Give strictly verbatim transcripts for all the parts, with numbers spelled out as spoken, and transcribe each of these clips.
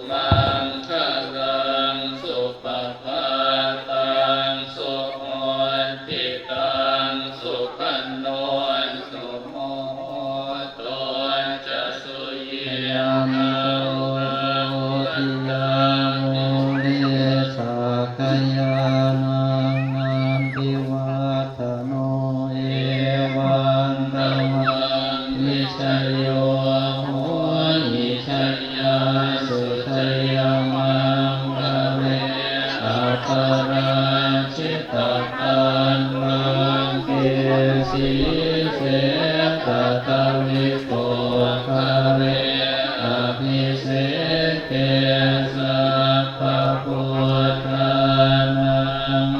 maṅgalaṃ, supabhātaṃ suhuṭṭhitaṃ, sukhaṇo sumuhutto ca suyiṭṭhaṃ brahmacārisu. Sakyānaṃ nandivaḍḍhano, evaṃ tvaṃ vijayo hohi, jayassu jayamaṅgale, aparājitapallaṅke, sīse paṭhavipokkhare, abhiseke sabbabuddhānaṃ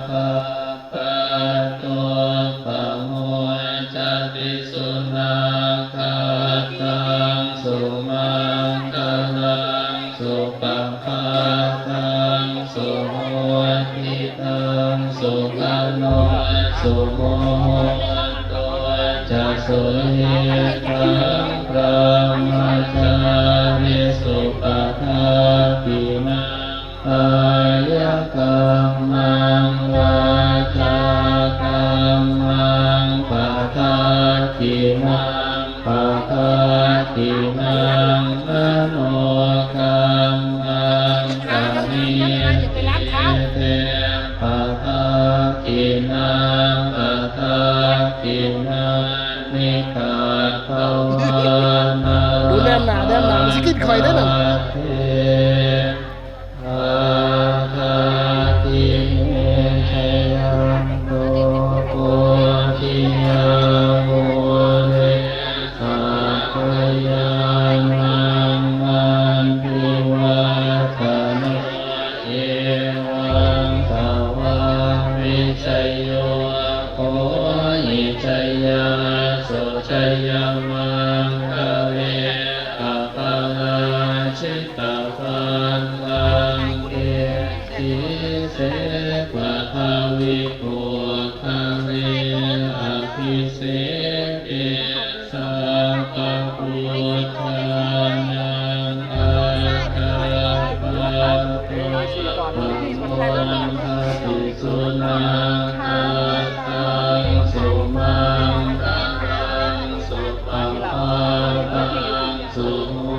aggappatto pamodati. Sunakkhattaṃ sumaṅgalaṃ, supabhātaṃ suhuṭṭhitaṃ, sukhaṇo sumuhutto ca suyiṭṭhaṃ brahmacārisu. Padakkhiṇaṃ kāyakammaṃ, vācākammaṃ padakkhiṇaṃ, padakkhiṇaṃ manokammaṃ, paṇidhī te padakkhiṇā, padakkhiṇāni katvāna ดูแนมหนา แนมหนา มันสิขึ้นคอยได้น่ะ labhantatthe padakkhiṇe. Jayanto bodhiyā mūle sakyānaṃ nandivaḍḍhano, evaṃ tvaṃ vijayo hohi, jayassu jayamaṅgale, aparājitapallaṅke, sīse paṭhavipokkhare, abhiseke sabbabuddhānaṃ aggappatto pamodati. Sunakkhattaṃ sumaṅgalaṃ, supabhātaṃ suhu